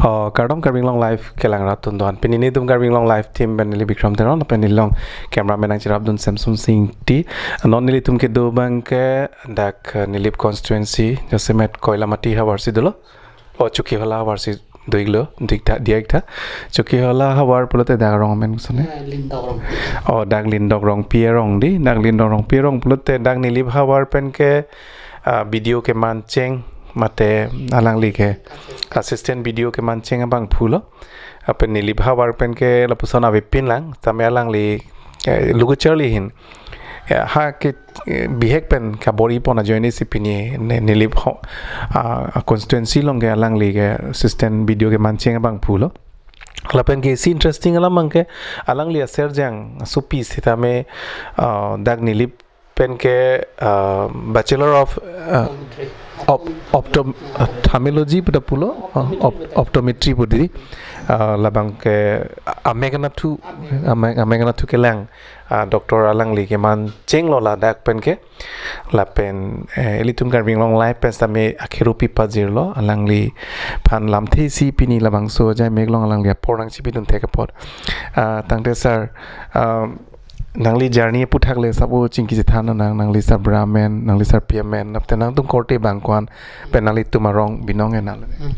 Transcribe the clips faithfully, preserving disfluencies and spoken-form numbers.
Oh, kardom Karbi Anglong Live kelang rat atum do-an. Pini nelitum Karbi Anglong Live team pen neli Bikram Teron, pen neli along cameraman nangcherapdun Samson Singh Ingti. Non nelitum kedo abangke dak, eh, Nilip constituency, jasemet Koilamati havar si dolo. Oh, Chokihola havar si do-iklo, dik tha, diya-ik tha. Chokihola havar pulote dak arong amen kosonne? Eh, Lindok Rongpi. Oh, dak Lindok Rongpi arong dei, dak Lindok Rongpi arong pulote dak Nilip havar pen ke, ah, B D O kemancheng mate alangli ke assistant B D O kemancheng abangphu lo. Lapen Nilip havar pen ke lapuson avepin lang, tame alangli, eh, lo kacharli ahin. Ya, ha ke, eh, bihek pen kabor-i pon ajoine si pini ne-, Nilip ho-, ah, constituency along ke alangli ke assistant B D O kemancheng abangphu lo. Lapen ke isi interesting alam abangke alangli aserjang asopi sitame, ah, dak Nilip pen ke, ah, Bachelor of, ah, Optometry. Op-, optom-, ah, Ophthalmology pu ta pulo, ah, op-, Optometry pu dei, ah, labang ke amek anatthu, amek, amek anatthu kelang, ah, doctor alangli kemanchenglo ladak pen ke, lapen, eh, ilitum Karbi Anglong Live pen sitame akherupi pajirlo, alangliphan lamthe isi pini labangso ajai mek along alangli apor nangchipidun thek apot. Ah, tangte sir, ah, nangli journey aphuthak le sabo chingki chethan nang, nangli sabra amen, nangli sarpi amen, lapen nangtum korte abang ko-an, pen nanglitum arong binong enal. Hmm.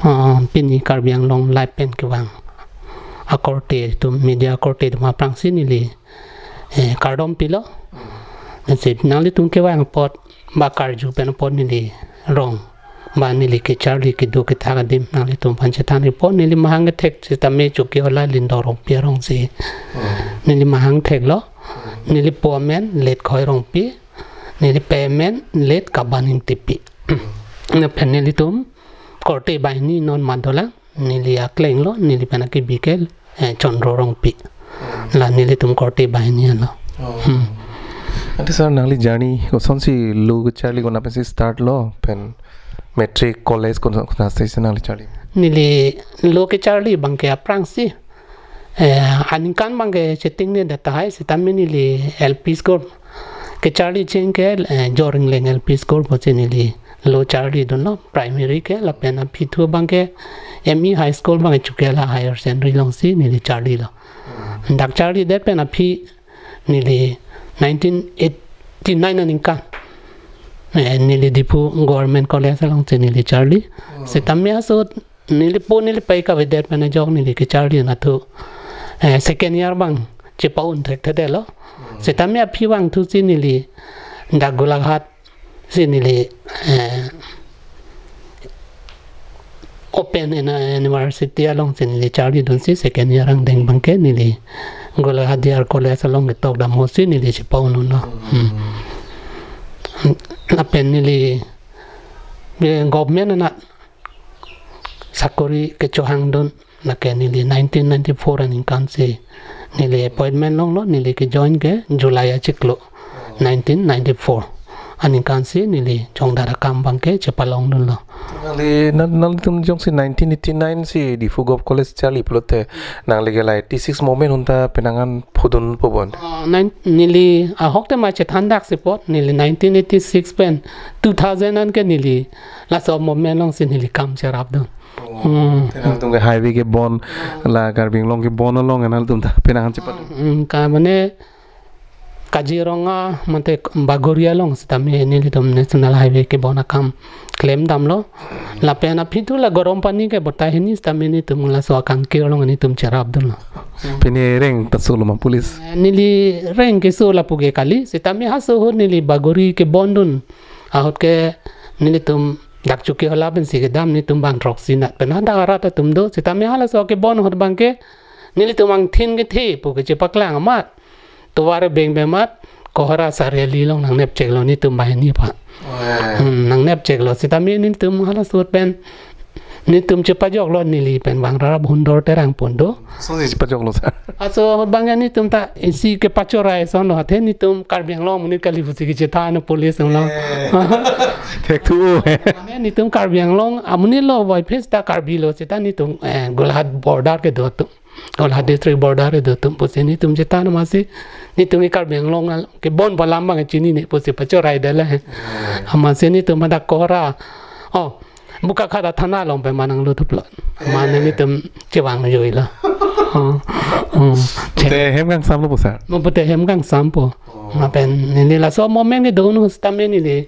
Ah, pini Karbi Anglong Live pen kevang akorte atum, media akorte atum aphrangsi neli, eh, kardom pilo. Nangsi nanglitum kevang apot, ba karju pen apot neli rong, ba neli kecharli kedo kethak adim nanglitumphan chethan-ik apot, neli mahang kethek sitame Chokihola Lindok Rongpi arong si. Hmm. Neli mahang theklo. Hmm. Neli po amen Let Khoi Rongpi, neli pei amen Let Kaban Ingtipi. Lapen nelitum korte banghini non mat dolang. Neli akleng lo, neli pen akibi ke, eh, Chondro Rongpi. Hmm. La nelitum korte banghini lo. Oh. Hmm. Ante sir, nangli journey kosonsi lo kecharli, kona pensi start lo, pen matric, college kona, kona stage nangli charli? Neli lo kecharli abangke aphrangsi, eh, aningkan abangke chetingne det tahai, sitame neli L P school kecharli cheng ke, eh, Joringleng L P school pusi neli lo charlidunlo, primary ke, lapen aphi thu abangke M E high school abangke Chokihola Higher Secondary alongsi neli charlilo. Dak charlidet pen aphi neli nineteen eighty-nine aningkan, eh, neli Diphu Government College alongsi neli charli. Hmm. Sitame aso neli po neli pei kavedet pen ajok neli kecharli anatthu, eh, second year abang chepa-un thekthedetlo. Hmm. Sitame aphi vangthusi neli dak Golaghat si neli, eh, Open Uni-, University alongsi neli charlidunsi second year angdeng abangke neli Golaghat D R College along ketok damhosi neli chepa-un-unlo. Hmm. Lapen neli, eh, government anat sakori kechohangdun, lake neli nineteen ninety-four aningkan si neli appointment longlo, neli kejoin ke July achiklo nineteen ninety-four aningkan si neli chongdat akam abangke chepalongdunlo. Nangli, nang, nangtum jongsi nineteen eighty-nine si Diphu Govt College charli pulote nangli ke la eighty-six movement ahut ta penang an pudun po bon? Ah, nine, neli ahok tema chethandaksi apot, neli nineteen eighty-six pen two thousand an ke neli laso movement alongsi neli kam cherapdun. Oh, hmm. Te nangtum ke highway kebon, la Karbi Anglong kebon along nangtum ta penang an chepat. Hmm, ka mane Kaziranga mate Bagori along sitame nelitum National Highway kebon akam klemdamlo. Lapen aphi thu la Garampani ke batai hini sitame nelitum laso akangkir along nelitum cherapdunlo. Pini reng ta solo ma police? Eh, neli reng keso lapu ke kali, sitame haso ahut neli Bagori kebondun ahut ke nelitum dak Chokihola pensi kedam, nelitum bang throksi nat pen hadak arat atum do, sitame halaso kebon ahut abangke nelitum angthin kethe pu kechepaklang amat, tovar beng pen amat Kohora Sariali along nangnepcheklo nelitum banghini aphan. Oh, ya, ya. Hmm, nangnepcheklo sitame nelitum halaso ahut pen nelitum chepajoklo, neli pen bang Rarap Hundor Terang pon do. Kosonsi chepajoklo sir? Aso ahut abangke nelitum ta isi kepachorai asonlo, athe nelitum Karbi Anglong amonit kali pusi kechethan police along. Eh. Thekthu. Mane nelitum Karbi Anglong amonitlo, voiphit ta Karbi lo seta nelitum, eh, Golaghat border kedo atum, Golaghat district border kedo atum pusi nelitum chethan amatsi nelitum ke Karbi Anglong al-, kebon pu alam abang chinine pusi pachoraidetlo he. Eh. Amatsi nelitum hadak Kohora, oh, Bokakhat athana along pen manang lo thuplot. Eh. Mane nelitum chevang joi lo. Oh. Oh. Che- Pute hem kangsamlo po, sir? Mo pute hem kangsampo. Oh. Lapen neli laso moment kedo-un ahut setame neli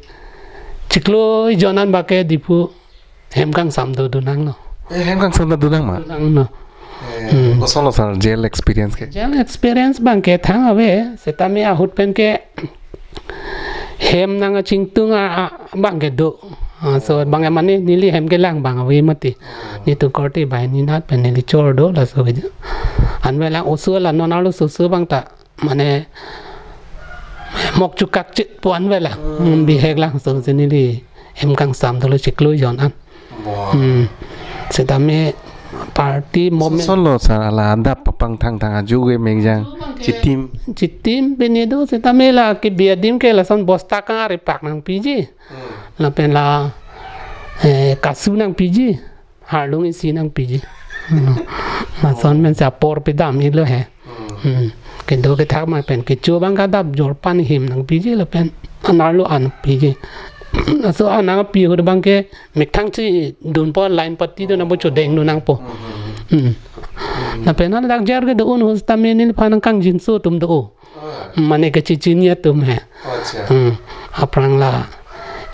chiklo ejon an bangke Diphu hem kangsam do donang lo. Eh, hem kangsam do donang ma? Donang lo. Eh, hmm. Kosonlo, sir, jail experience ke? Jail experience bangke thang ave, setame ahut pen ke hem nangkachingtung a, a, bangke do. Ah, so bangke mane neli hem kelang bang ave mati. Nelitum korte banghini anat pen neli chor do laso ke. Anve lang oso la non arloso oso bang ta mane mok chukak chit puan vela. Hmm. Hmm, bihek lang so si neli hem kangsam dolo chiklo ejon an. Wah. Hmm. Setame party moment. Kosonlo, sir, la adap papangthang thang ajo ke mengjang. Chitim. Chitim pine do setame la kebi adim ke lason bosta kangari pak nangpiji. Hmm. Lapen la, eh, kasu nangpiji. Harlung isi nangpiji. Hmm. Lason pen si apor pidam iklo he. Hmm. Hmm. Kedo kethak ma pen kecho bang kadap jorpan hem nangpiji lapen an arlo an piji. Laso an nangpi ahut bangke methang chidunpo, line pati do nangpo, chodeng do nangpo. Hmm. Hmm. Lapen an dak jail kedo-un ahut setame neliphan nangkangjinso atum do. Ah. Mane kachechini atum he. Oh, acha. Hmm. Aphrang la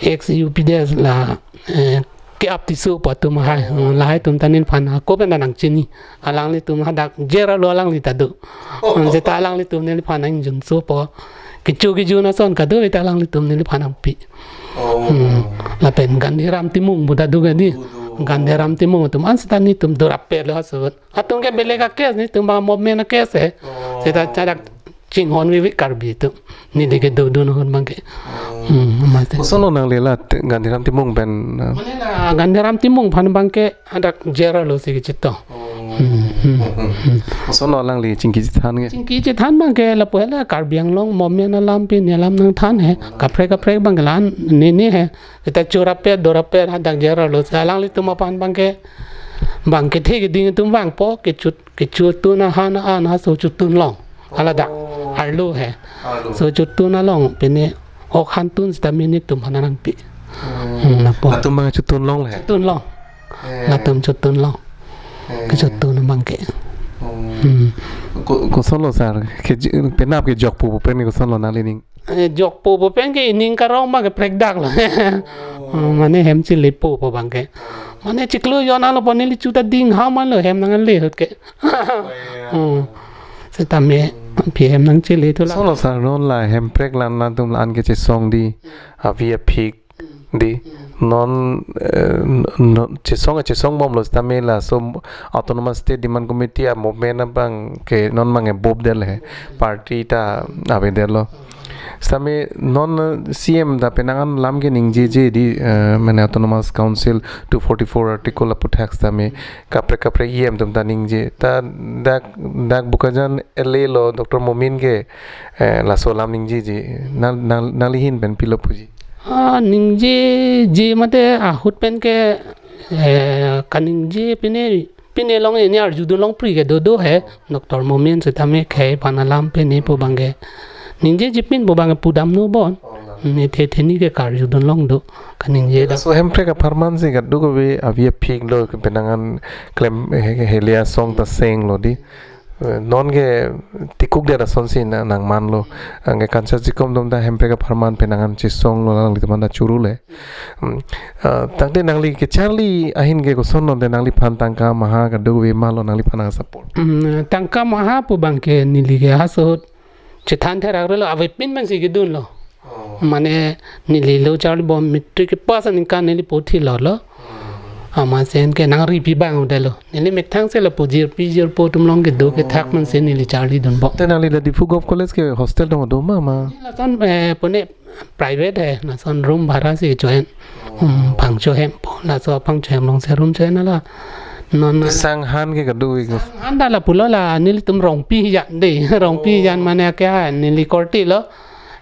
ex U P D S la, eh, ke-ap Tisso pu atum hai. Oh. Hmm, lahai atum ta neliphan ako pen ta nangchini. Alanglitum hadak jail arlo alangli ta do. Oh. Hmm, seta alanglitum neliphan nangjinsopo. Kecho kejun ason kado ta alanglitum neliphan nangpi. Oh. Hmm. Lapen Gandhiram Timung pu ta do kadi. Do, do. Gandhiram Timung atum an seta nelitum do rapet lo ahut. Atum ke belek a-case, nelitum bang movement a-case he. Oh. Seta hadak chinghon vivi Karbi atum. Neli kedo-un ahut bangke. Oh. Hmm, mate. Kosonlo nangli la te-, Gandhiram Timung pen, uh, mane la Gandhiram Timung aphan bangke hadak jail arlo si kechitong. Oh. Hmm, hmm, hmm. Kosonlo alangli chingki chethan ke? Chingki chethan bangke lapu hela Karbi Anglong movement alam pini alam nangthan he. Kaprek kaprek bangke la-an nene he. Seta chorapet, dorapet, hadak jail arlo si alanglitum aphan bangke, bangke the keding atum vangpo, kecho, kechotun ahan an ha so chotun long. Hala dak, oh, arlo he. Arlo. So chotun along, pine ok hantun setame nelitum aphan nangpi. Hmm. Hmm, lapu. Latum bang chotun long le? Chotun long. Eh. Latum chotun long. Eh. Kechotun bangke. Oh. Hmm. Ko-, kosonlo, sir? Ke j-, penap kejokpo pen kosonlo nangli ning? Eh, jokpo pen ke ining karong bangke prekdak lo. Oh. Oh, mane hem chelepo pu bangke. Mane chiklo ejon an lo pu neli chu ta ding ham an lo hem nangle ahut ke. Oh, ya. Oh. Setame aphi hem nangchele thu la. Kosonlo, sir, non la hemprek la-an atum la-an kechesong di, avi aphik di. Non, eh, n-, non chesong, chesong bomlo setame laso Autonomous State Demand Committee a-movement abangke non bangke bop det le, party ta avedetlo. Setame non, eh, C M ta penang an lam keningjeje di, eh, mane Autonomous Council two forty-four article aputhak setame kaprek kaprek E M atum ta ningje. Ta dak, dak Bokajan L A lo Doctor Momin ke, eh, laso alam ningjeje. Nang, nang, nangli ahin pen pilo puji? Ah, ningjeje mate ahut pen ke, eh, kaningje pine, pine long ini arjudun long pri ke dodo he. Doctor Momin setame khei aphan alam pine pu bangke. Ningjeje pin pu bangke pudam no bon. Oh, la. Ne the theni ke karjudun long do. Kaningje dak. Laso hemprek apharman si kadokave avi aphik lo ke penang an klem he, he, heli asong ta seng lo di. Eh, non ke tikuk det asonsi na, nangmanlo. Anke kansa chikom atum ta hemprek apharman penang an chesonglo, alanglitum aphan ta churu le. Hmm. Ah, tangte nangli kecharli ahin ke kosonlo te nangliphan tangka maha kadokave malo nangliphan nang support? Hmm, tangka maha pu bangke neli ke ha so ahut chethan therak relo, avepin pensi kedunlo. Oh. Mane neli lo charlibom matric kepass aningkan neli puthot lo lo. Hmm. Amatsi anke nangripi bang udah lo. Neli methang si lapu jirpi jirpo atum along kedo kethak, oh, mansi neli charlidunbom. Te nangli la Diphu Govt College ke hostel dong do ma ma? Lason, eh, pune private he, lason room bhara si join. Hmm, phangcho hempo, laso phangcho hem along si room join la. Non, te sang han ke kado ik? Sang han ta lapulo la, nelitum Rongpi jan de, Rongpi jan mane ke ha, neli korte lo,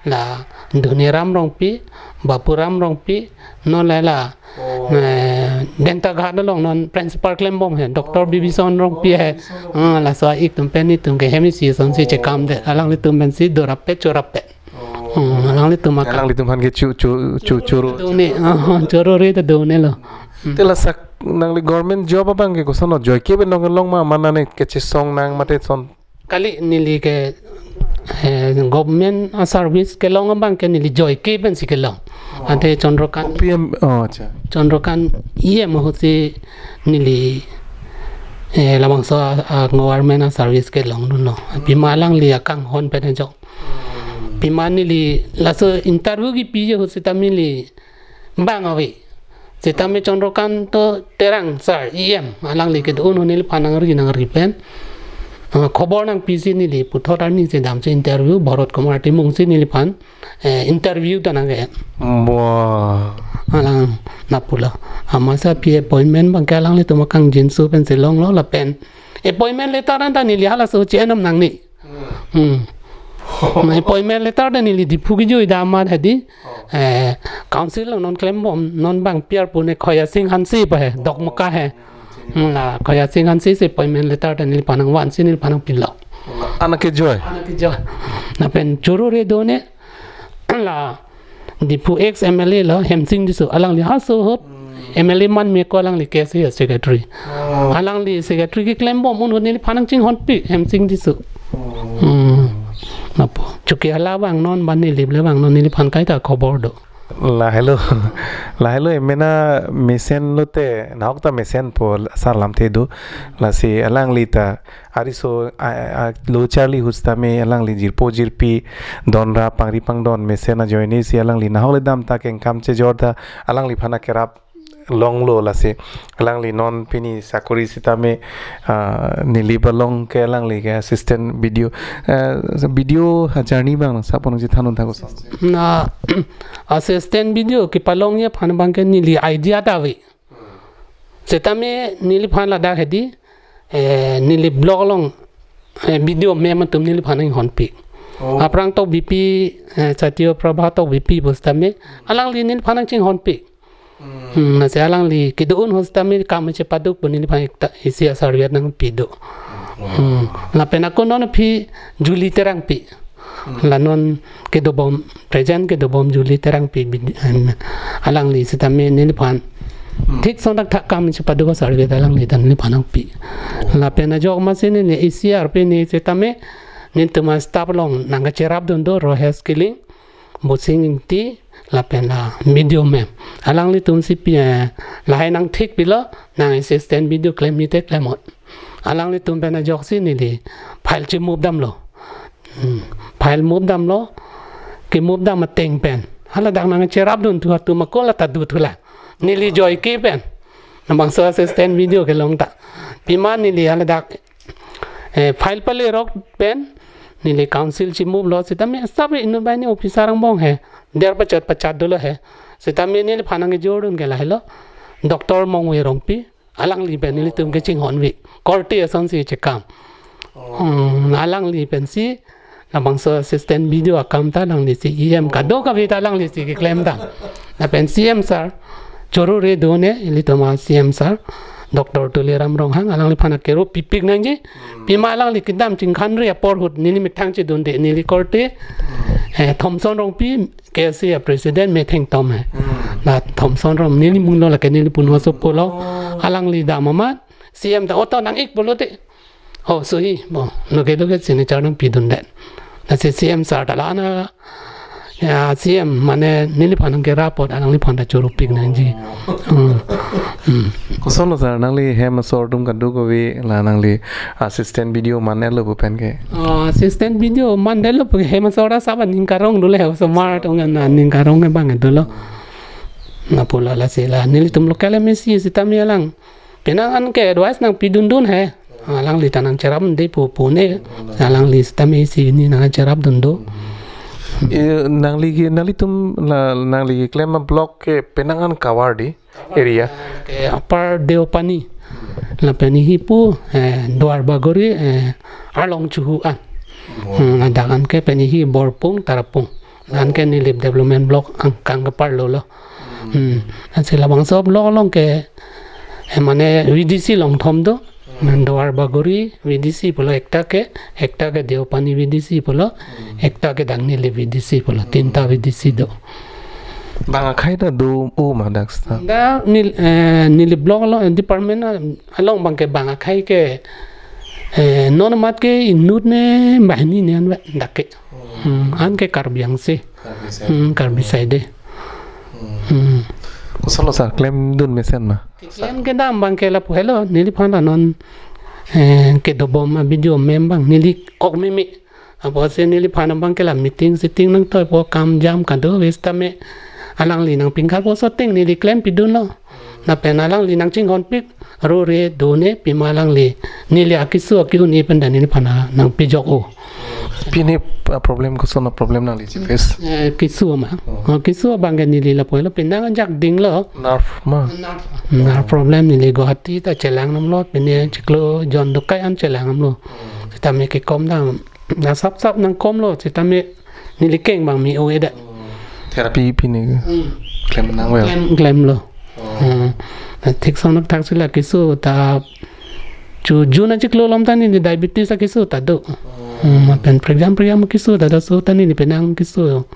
la Dhoniram Rongpi, Bapuram Rongpi, non la la, oh, eh, Dentaghat along non principal klembom he, Doctor, oh, Bibison Rongpi he. Oh, Bibison Rongpi. Ah, laso a-ik atum pen nelitum ke hem isi asonsi, oh, chekam det, alanglitum pensi dorapet chorapet. Oh. Hmm, alanglitum akan. Alanglitum aphan ke chu, chu, chu, churu. Done, oh, churu re ta done lo. Hmm. Te laso nangli government job abang ke koson lo, joike pen nong kelong ma, mane kachesong nang mate son? Kali, neli ke, eh, government a-service kelong abang ke neli joike pensi kelong. Oh. Ante Chandrakant, O P M, oh, acha. Chandrakant E M ahutsi neli, eh, labangso a, a government a-service kelongdunlo. Pima alangli akanghon pen ajok. Pima neli laso interview kepiji ahut sitame neli bang ave. Sitame Chandrakanta Terang sir, E M, alangli kedo-an ahut neliphan nangri nangri pen, ah, khobor nangpisi neli puthot arni si damsi interview, Bharat Kumar Timung si neliphan, eh, interview ta nangke. Wah. Alang lapulo. Amatsi aphi appointment abang ke alanglitum akangjinso pensi longlo lapen appointment letter anta neli halaso che-enam nangne. Hmm. Hmm. Na appointment letter ta neli Diphu kejui amat hedi. Oh. Eh, council along non klembom, non bang pi arpu ne, Khoya Singh Hanse pa he, Dokmoka he. Hmm, la Khoya Singh Hanse si appointment letter ta neliphan nangvansi neliphan nangpilo. Anak kejoi? Anak kejoi. Lapen choro re do ne, la Diphu ex M L A lo, Hemsing Tisso, alangli halaso ahut M L A man me ko, alangli K S A secretary. Oh. Alangli secretary keklembom ahut neliphan nangchinghonpi, Hemsing Tisso. Oh. Hmm. Lapu. Chuki hala vangnon, ban neli le vangnon, neliphan kaita khobor do. Lahelo, lahelo emena mesen lote, nahok ta mesenpo, sar lamthe do. Lasi alangli ta ariso, a, a, lo charli ahut sitame alangli jirpo jirpi, don ra pangri pangdon mesen ajoine si alangli nahok le dam ta kengkam chejor ta alangliphan akerap longlo lasi. Alangli non pini sakori sitame, ah, neli palong ke alangli ke assistant B D O. Eh, B D O a-journey abang sapon chethan un thak koson? Na, assistant B D O kepalongji aphan abang ke neli idea ta ave. Sitame neliphan ladak hedi, eh, neli block along, eh, B D O ma'am atum neliphan nangchinghonpi. Oh. Aphrang Tokbipi, eh, Satya Prabha Tokbipi pu sitame, alangli neliphan nangchinghonpi. Hmm. Hmm, lasi alangli kedo-an ahut sitame kam chepaduk pu neliphan ekta isi a-service nangpi do. Hmm. Lapen ako non aphi Julie Terangpi. Hmm. La non kedobom, present kedobom Julie Terangpi bid-, em, alangli sitame neliphan. Hmm. Thik son thakthak kam chepaduk a-service alangli ta neliphan nangpi. Oh. Lapen ajok amatsi ne, ne isi arpi ne sitame, netum a-staff along nangkacherapdun do, Rohesh Killing, Bosing Ingti, lapen la B D O ma'am. Alanglitum si pi, eh, lahai nangthikpilo, nang assistant B D O klemji te klem ahut. Alanglitum pen ajoksi neli file che-move damlo. Hmm. File move damlo, ke-move dam ateng pen haladak nangcherapdun thu atum ako la ta dothulo. Neli joike pen. Labangso assistant B D O kelong ta. Pima neli haladak, eh, file palerok pen neli council che-move lo sitame sab inut banghini officer angbong he. Der pachat pachat dolo he. Sitame neliphan nangkejordun ke lahelo. Doctor Mongve Rongpi, alangli pen nelitum kechinghonvi. Korte asonsi chekam. Oh. Hmm, alangli pensi labangso assistant B D O akam ta alangli si, E M kadokave ta alangli si keklem dam. Lapen C M sir, choro re do ne, ilitum a-C M sir, Doctor Tuliram Ronghang, alangliphan akero pipik nangji. Hmm. Pima alangli kedam chingkhanri apor ahut, neli methang chedunde, neli korte, eh, Thomson Rongpi, K S A president methang tom he. Hmm. La Thomson Rong neli munglo lake neli punho sopo lo. Oh. Alangli dam amat, C M ta oto nang-ik pulote. Oh, so hi, bo, loke loke signature nangpidundet. Lasi C M sir ta la na, ya, C M mane neliphan nangkerap apot alangliphan ta choropik nangji. Hmm. Hmm. Koson lo sir, nangli hem asor atum kadokave la nangli assistant B D O mandetlo pu pen ke? Oh, assistant B D O mandetlo pu hem asor ta sab aning karong dolo he, osomar atum aning karong ke bang dolo. Lapulo lasi la nelitum local M A C sitame alang penang an ke advice nangpidundun he. Alangli ta nangcherapde pu pu ne. Alangli sitame isi ni nangcherapdun do. Eh, nangli ke, nanglitum la, nangli keklem a-block ke penang an kavar di area? Ke Upper Deopani. Lapen ihi pu, eh, Duar Bagori, eh, Arlong Chuhu an. Hmm, ladak an ke pen ihi Borpung, Tarapung. Anke Nilip Development Block angkang keparlo lo. Hmm. Ansi labangso block along ke, eh, mane V D C longthom do. Hmm. Duar Bagori V D C pulo ekta ke, ekta ke Deopani V D C pulo, hmm, ekta ke Dangnilip V D C pulo, tinta V D C do. Bang akhei ta do-o ma dak seta? Dak nel-, eh, neli block along, department a-, along abang ke bang akhei ke, eh, non amat ke inut ne banghini ne an ve dak ke. Hmm, an ke Karbi angse. Karbi side. Hmm, Karbi side de. Hmm. Hmm. Kosonlo sir, klemdun mesen ma? Keklem kedam abang ke lapu helo, neliphan ta non, eh, kedobom a-video mem abang, neli ok meme. Apotsi neliphan abang ke la meeting sitting nangtoi po, kam jam kado ave sitame alangli nangpingkar po soteng neli klempidunlo. Lapen alangli nangchinghonpik, ro re do ne pima alangli, neli akeso ake-un-e pen ta neliphan nangpejok-o. Pine, ah, problem koson a-problem nangli chiface? Eh, keso ma. Oh. Oh, keso abang ke neli lapu helo, penang ajak dinglo. Nerve ma? Nerve. Nerve problem neli Guwahati ta chelang damlo, pine chiklo John Dukai an chelang damlo. Hmm. Sitame kekom dam, na sap sap nangkomlo, sitame neli keng abang me-o-e da. Therapy pine ke? Hmm. Klem nang ave? Klem, klemlo. Oh. Hmm. Na thik song nak thak si la keso ta chu June achiklo along ta neli diabetes akeso ta do. Oh. Hmm, lapen prekjam prekjam keso ta do, laso ta neli penang keso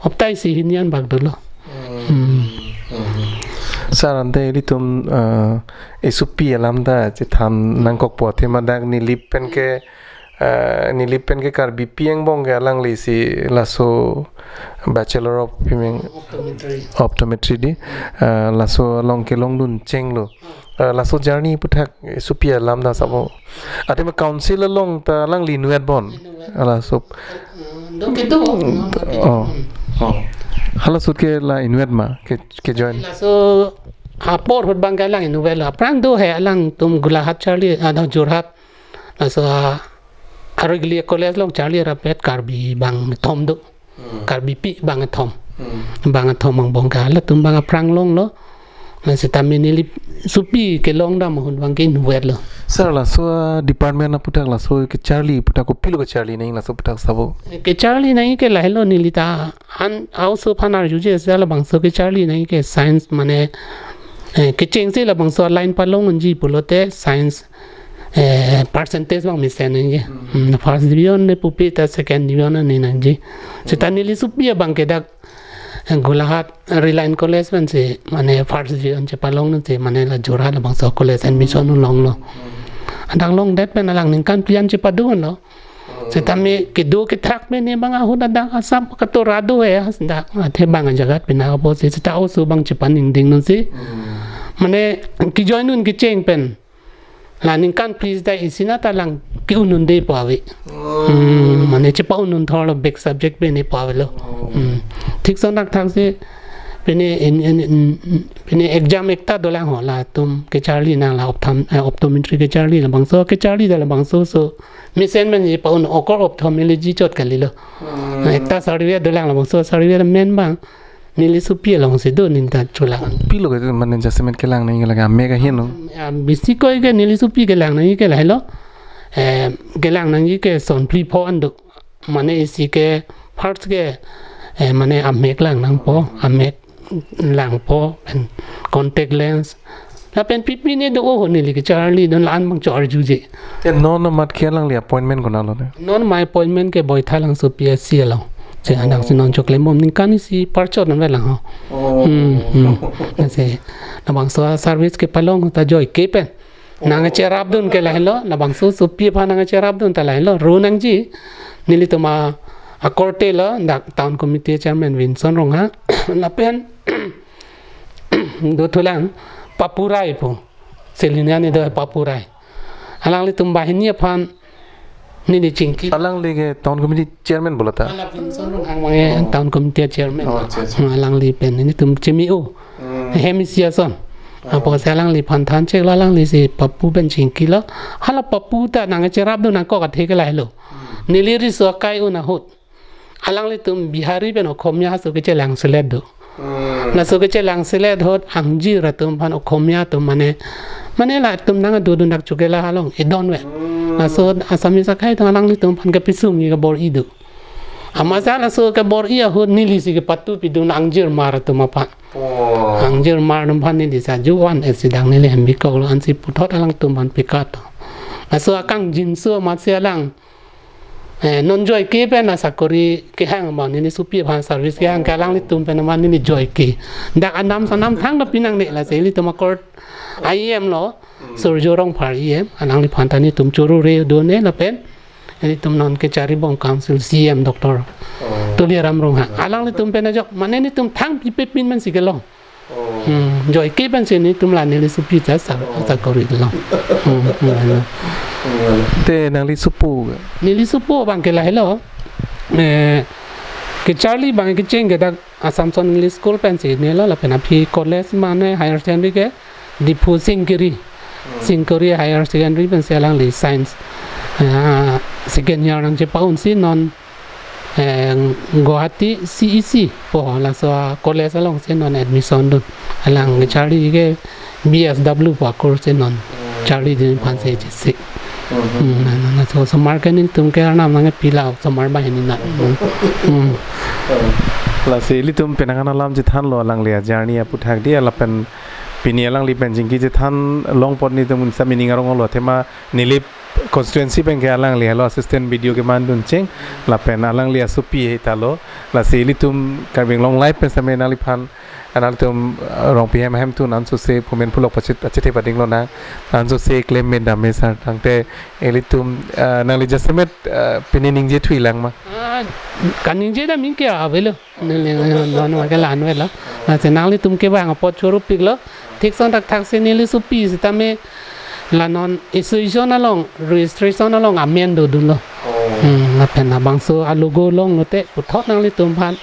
hopta isi hini an bak dolo. Hmm. Hmm. Sir, ante ilitum, eh, esopi alam ta chethan nangkokpo, athema dak Nilip pen ke, eh, Nilip pen ke Karbipi angbong ke alangli si laso Bachelor of Himing Optometry. Optometry di, eh, laso along kelongdun chenglo. Eh, laso journey aputhak esopi alam ta sabo. Athema council along ta alangli inutvet bon. Inutvet. Laso. Hmm, do kedo. Oh. Hmm. Oh. Halaso ahut ke la inutvet ma ke, ke join? Laso apor ahut abang ke alang inutvetlo. Aphrang do he alangtum Golaghat charli, ah, no, Jorhat. Laso a, Arogliya College along charli rapet Karbi bangkethom do. Hmm. Karbipi bangkethom. Hmm. Bangkethom angbong ke halatum abang aphrang longlo. Na sitame neli sopi kelong dam ahut abang ke inutvetlo. Sir, laso department aputhak laso kecharli aputhak kopilo kecharli nangji laso aputhak sabo? Kecharli nangji ke lahelo, neli ta an a-oso aphan arjuje, seta labangso kecharli nangji ke science mane, eh, kechengsi labangso line palong unji pulote science, eh, percentage abang mesen nangji. Hmm. Hmm, first division ne pupe ta second division ne nangji. Seta neli sopi abang ke dak, eh, Golaghat Reliance College pensi mane first division chepalong nangji, mane la Jorhat labangso college admission longlo. Hmm. Dak longdet pen alang ningkan phli an chepadunlo. Sitame kedo kethak pen ne abang ahut adak asap katora do he, dak athe bang ajagat pina apotsi seta oso abang chepaningding nangsi. Hmm. Mane kejoin un kecheng pen la ningkan phli ta isi na ta lang ke-un unde pu ave. Oh. Hmm, mane chepa-un un thorlo, back subject pen ne pu avelo. Oh. Hmm. Thik song nak thak si pine in, in, in, pine exam ekta dolang ho, latum kecharli nang la optham-, eh, optometry kecharli, labangso kecharli ta labangso so mesen pen chepa-un, okor ophthalmology chot kalilo. Hmm. Ekta survey dolang, labangso survey men abang neli sopi along si do, neli ta cholang. Pilo ke mane jasemet kelang nangji ke lake amek ahin no? Ah, besi koi ke neli sopi kelang nangji ke lahelo. Eh, kelang nangji ke son phli pho an do. Mane isi ke first ke, eh, mane amek lang nangpo, amek langpo, pen contact lens. Lapen pipi ne do-o ho, neli kecharli don la-an abang cho-arjuje. Te non amat ke alangli appointment konatlo te? Non ma appointment ke Boithalangso P S C along. Se Oh. adang si non choklem bom ningkan isi parchot nang lang ho. Oh. Hmm, hmm. Lasi labangso service kepalong ta joike pen. Nangcherapdun ke lahelo, labangso sopi aphan nangcherapdun ta lahelo, ro nangji, nelitum a-korte lo, dak town committee chairman Vinson Ronghang, lapen dothulang Papurai pu, Selina ne do Papurai. Alanglitum banghini aphan neli chingki. Alangli ke town committee chairman bola ta? Ala Vinson Ronghang abang ke town committee chairman. Oh, acha, acha. Hmm, alangli pen nelitum cheme-o. Hmm. Hem isi ason. Oh. Apotsi alangliphan thancheklo, alangli si Papu pen chingkilo. Hala Papu ta nangcherapdun nangkok athe ke lahelo. Hmm. Neli riso akai un ahut alanglitum Bihari pen Okhomia halaso kechelangselet do. Hmm. Laso kechelangselet ahut angjir atum aphan Okhomia atum mane, mane latum nangdodun dak Chukela along edon ve. Hmm. Laso Assamese akhei atum alanglitum aphan kepesung kebor-i do. Amatsi laso kebor-i ahut neli si kepatupidun angjirmar atum aphan. Oh. Angjirmar atum aphan neli si ajuvan esi dang neli hem bikoklo, ansi puthot alangtum aphan pikat. Laso akangjinso amatsi alang Eh, non joike pen asakori kehang abang, neli sopi aphan service kehang ke alanglitum pen abang neli joike. Dak anam sanam thang dapinangne, lasi ilitum a-court I E M lo, Surjya Rongphar E M, alangliphan ta nelitum choro-re done lapen ilitum non kacharlibom council C E M Doctor Oh. Tuliram Ronghang. Alanglitum pen ajok, mane nelitum thang pipe pin man si kelong. Oh. Hmm, joike pensi nelitum la neli sopi ta sa, Oh. sakori long. Hmm, hmm, hmm. Te nangli sopo? Neli sopo abang ke lahelo. Eh, kacharli abang kecheng ke dak Assumption English School pensi nelo, lapen aphi college mane higher secondary ke Diphu Singkiri. Hmm. Singkiri Higher Secondary pensi alangli science, ah, second year nangchepa-un si non, eh, Guwahati C E C po, laso college alongsi non admission dun. Alang charli ke B S W po a-course non Hmm. charli dun aphan si chesi. Hmm. Hmm, na, na, na, so, osomar ke nelitum ke arnam nangpi la osomar banghini na. Hmm. Hmm. Lasi ilitum penang an alam chethanlo alangli a-journey aputhak di, lapen pini alangli pen chingki chethan long apot nelitum sa mining arong lo, athema Nilip constituency pen ke alangli helo assistant B D O keman dun cheng, lapen alangli asopi he ta lo. Lasi ilitum Karbi Anglong Live pen sitame nangliphan, nanglitum, uh, Rongpi hem ahemtun ansose phumen phulok pachit pachit he pading lonang, ansose klem me dam me sar tangte ilitum, uh, nangli jasemet, uh, pini ningje thuilang ma? Ah, kaningje dam ke avelo. Neli non non ke la-an avelo. Lasi nanglitum ke bang apot choro piklo. Thik son thakthak si neli sopi sitame la non association along, registration along amen dodunlo. Oh. Hmm, lapen labangso a-logo longlo te puthot nanglitum aphan,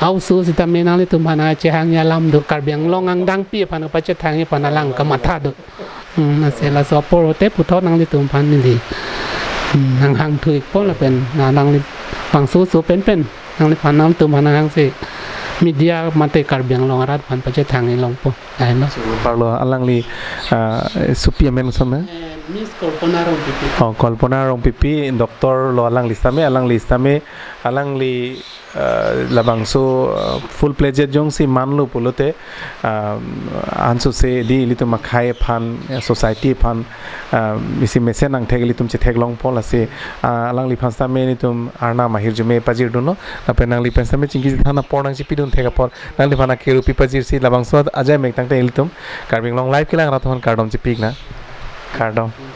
a-oso sitame nanglitum aphan nangchehangji alam do, Karbi Anglong angdengpi aphan pachethangji aphan alang kamatha do. Hmm, lasi laso apor te puthot nanglitum aphan neli, hmm, nanghang thuikpo lapen na nangli bangso oso penpen nangliphan, nanglitum aphan nanghang si media mate Karbi Anglong arat aphan pachethangji longpo. Ai no. So, parlo alangli, ah, sopi amen sitame? Eh, Miss Kalpana Rongpipi. Oh, Kalpana Rongpipi, doctor lo alangli sitame, alangli sitame, alangli, ah, labangso, ah, full-fledged jongsi manlo pulote, ah, ansose di ilitum akhei aphan, eh, society aphan, ah, isi mesen angthek ilitum chethek longpo, lasi, ah, alangliphan sitame nelitum arnam ahirjume pajir dunlo, lapen nangli pen sitame chingki chethan apor nangchipidun thek apor nangliphan akiru pi pajirsi labangso ajai mek tangte ilitum Karbi Anglong Live kelang arat aphan kardom chepiknang. Kardom.